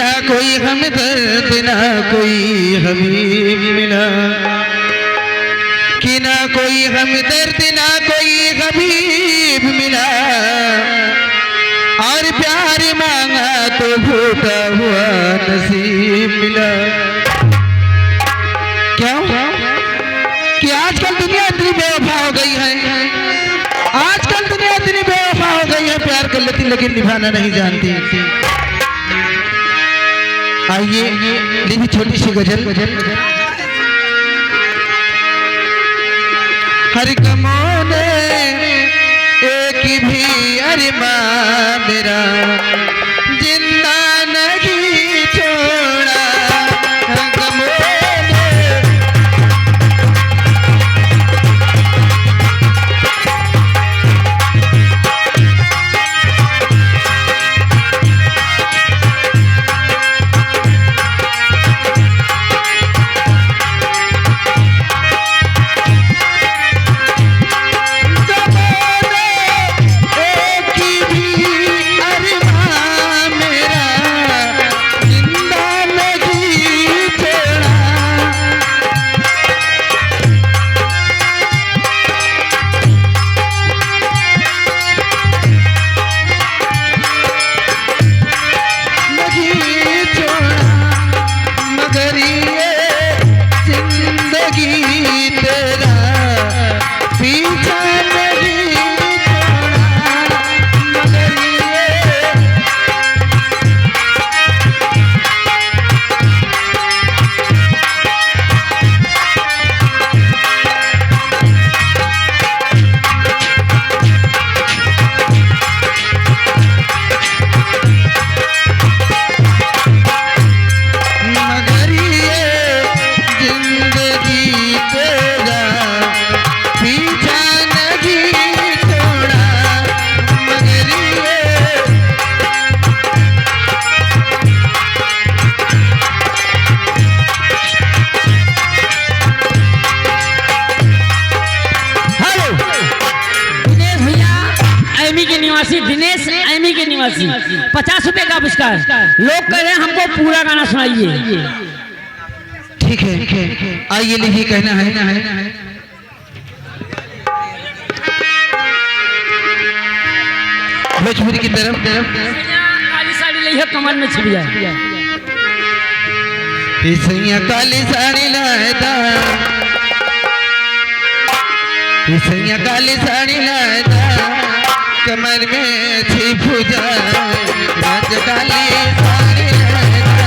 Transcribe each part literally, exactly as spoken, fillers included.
ना कोई हमदर्द, ना कोई हबीब मिला, कि ना कोई हमदर्द, ना कोई हबीब मिला, और प्यार मांगा तो फूटा हुआ नसीब मिला। क्यों? कि आजकल दुनिया इतनी बेवफा हो गई है, आजकल दुनिया इतनी बेवफा हो गई है, प्यार कर लेती लेकिन निभाना नहीं जानती। आइए, लिखी छोटी सी गजल। हर गमों ने एक भी अरमां मेरा जिंदा नहीं छोड़ा। हर गमों ने नहीं छोड़ा, मगर ये जिंदगी तेरा पीछा नहीं छोड़ा, मगर ये मगर ये जिंदगी तेरा पीछा नहीं छोड़ा, मगर ये हेलो, दिनेश भैया, एमी के निवासी, दिनेश एमी के निवासी, पचास रुपए का पुरस्कार। लोग कह रहे हैं, "हमको पूरा गाना सुनाइए।" ठीक है, आइए, लिखिए, कहना है। भोजपुरी की तरफ। काली साड़ी लई है, कमर में छिप जाए। ए सैया काली साड़ी लायदा, ए सैया काली साड़ी लायदा, कमर में छिप जाए, राजा काली साड़ी लायदा।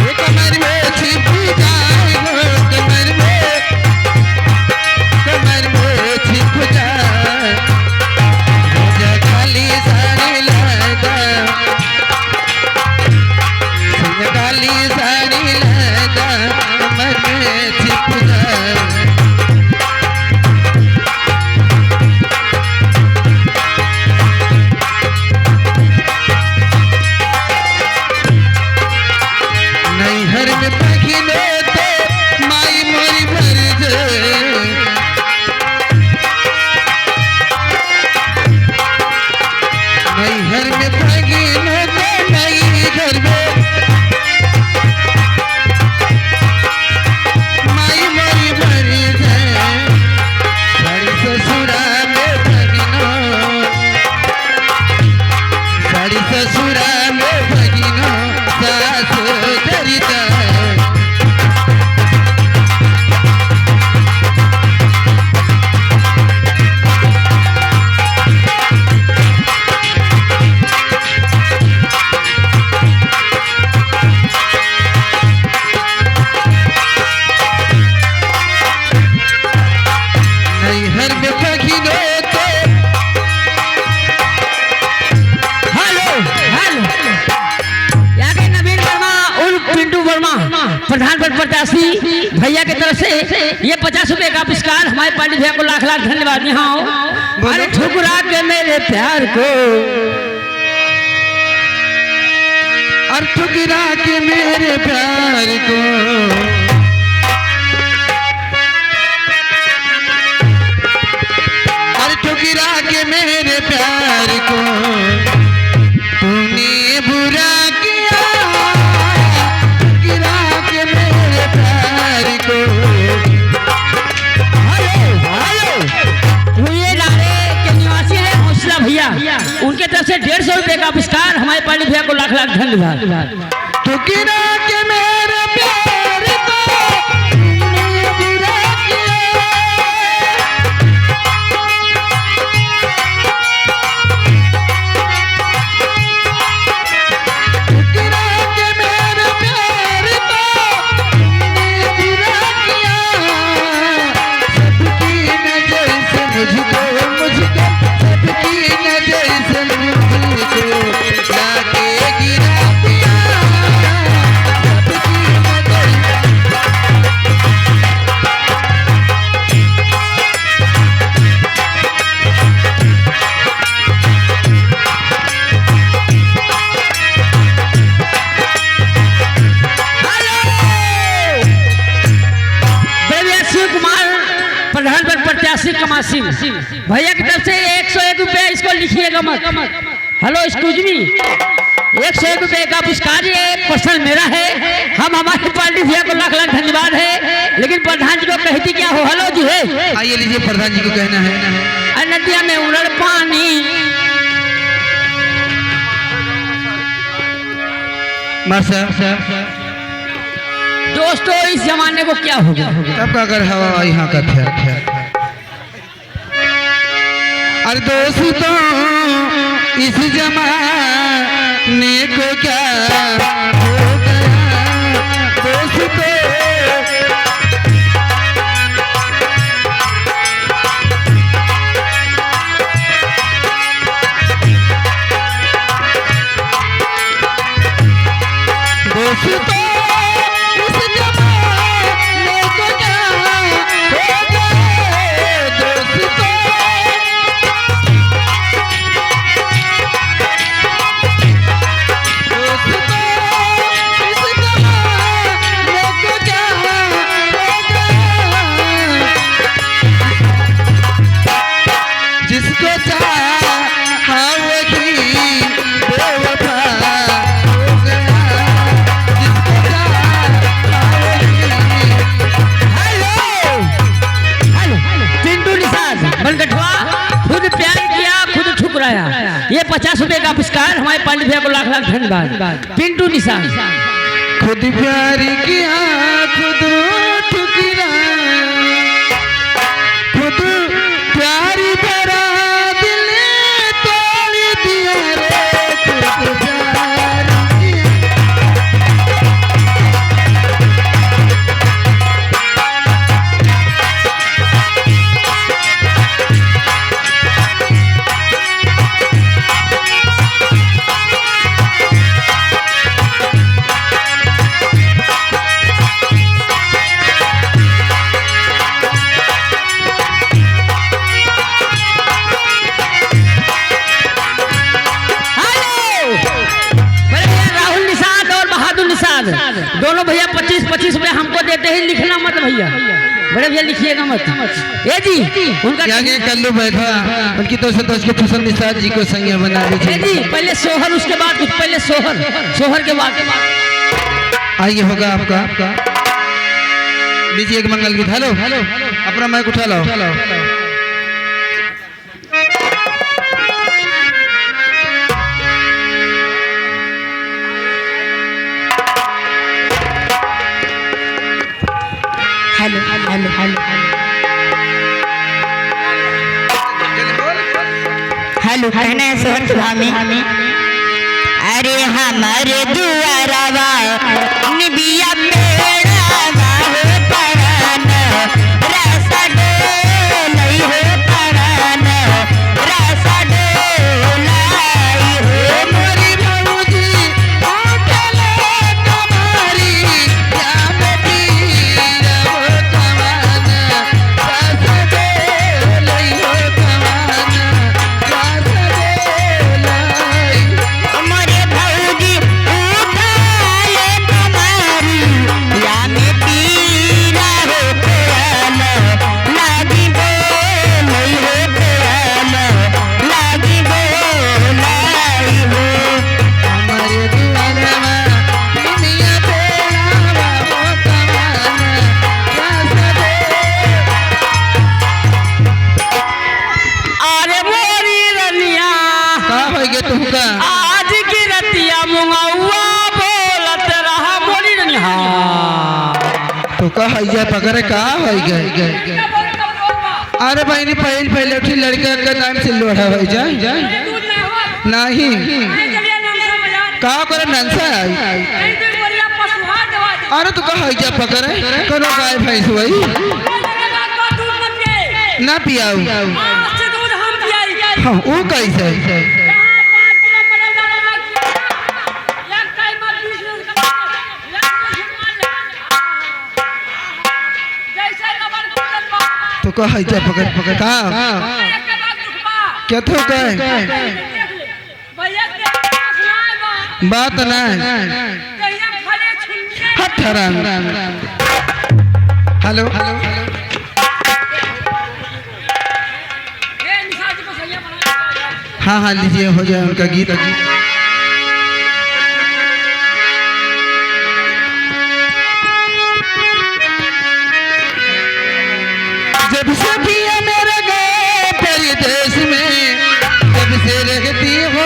ए कमर में छिप जाए हो, कमर में, कमर में छिप जाए। राजा काली साड़ी लायदा, सैया काली साड़ी लायदा, कमर में छिप जाए। नैहर में पगिनो तो माई मोरी मर जाए। नैहर में पगिनो तो नैहर में माई मोरी मर जाए। साड़ी ससुरा में भगिनो, साड़ी ससुरा में भगिनो, सास डरिता। नैहर में भगिनो तो हेलो, हेलो। यहाँ के नवीन वर्मा उर्फ पिंटू वर्मा, प्रधान पद प्रत्याशी, भैया के तरफ से ये पचास रुपए का पुरस्कार। हमारे पांडे भैया को लाख लाख धन्यवाद। यहाँ आओ। बोलो। अरे ठुकरा के मेरे प्यार को, अरे ठुकरा के मेरे प्यार को, गिरा के मेरे प्यार को तूने बुरा किया, गिरा के मेरे प्यार को। Hello, hello. वो ये नारे के निवासी है हौसला भैया, उनके तरफ से डेढ़ सौ रुपए का पुरस्कार, हमारे पांडे भैया को लाख लाख धन्यवाद। तू गिरा के मेरे प्यार को तूने बुरा किया। तू गिरा के मेरे प्यार को तूने बुरा किया। सबकी नजर से मुझको, मुझको, सबकी नजर से मुझको लाके गिरा दिया। सबकी नजर हेलो! भैया शिव कुमार, प्रधान पद प्रत्याशी कमासी, भैया की तरफ से एक सौ एक रुपया, इसको लिखिएगा मत। हेलो, excuse me, एक सौ एक रुपये का पुरस्कार ये personal मेरा है। हम हमारे पांडे भैया को लाख लाख धन्यवाद है, लेकिन प्रधान जी को कहती क्या हो? हेलो जी है। आइए, लीजिए, प्रधान जी को कहना है। अरे नदिया में उड़ड़ पानी। मास्टर। दोस्तों, इस जमाने को क्या हो गया? तब का अगर हवा यहाँ का थे। अरे दोस्तों, इस जमाने को क्या हो गया दोस्तों? दोस्तों, इस जमाने को क्या हो गया दोस्तों? दोस्तों, इस जमाने को क्या हो गया? जिसको चाहा वही बेवफा हो गया। जिसको चाहा वही। हेलो, हेलो, पिंटू निषाद, मनगठवा, खुद प्यार किया, खुद ठुकराया। ये पचास रुपए का पुरस्कार, हमारे पांडे भैया को लाख लाख धन्यवाद। पिंटू निषाद। खुद प्यार किया, खुद ठुकरा, खुद प्यार भरा दिल तोड़ दिया रे, खुद प्यार किया। हेलो! बड़े भैया राहुल निषाद और बहादुर निषाद, दोनों भैया पच्चीस पच्चीस रुपया हमको देते हैं, लिखना मत भैया, बड़े भैया लिखिएगा मत। ए जी, उनका क्या क्या कल्लू बैठा, उनकी तरफ से दस के प्रसन्न निषाद जी को संज्ञा बना लीजिए। ए जी, पहले सोहर, उसके बाद कुछ, पहले सोहर, सोहर के बाद। आइए, होगा आपका, लीजिए एक मंगल गीत। हेलो, अपना माइक उठा लो। Hello, hello, hello, hello. Hello, कहना है सोहर के भाव में। अरे हमर दुआरवा निबिया पेड़वा हो पड़न, रस डोलई हो पड़न, रस डोलई हो। मोरी भौजी उठले कमरिया में पीर हो कवन, रस डोलई हो कवन, रस डोलई। मोरे भौजी उठले कमरिया तुमका। आज की रतिया मुंगौआ बोलत रहा मोरी रनिया। हाँ। तो का हैजा पकड़े का होइ गए? अरे बहिनी, पहिल पहिल उठी लड़का का नाम से लोढ़ा होइ जाए। नहीं। का करे नंसा आई? अरे तो का हैजा पकड़े? कोनो गाय भैंस होई? ना पियाऊ। हाँ, वो कैसे? तो का हैजा पकड़, पकड़ का? क्या तो का? बात ना। हट हराम। हेलो। हाँ, हाँ, लीजिए, हो जाए उनका गीत। जब से पिया मेरा गए परदेस में, तब से रहती हो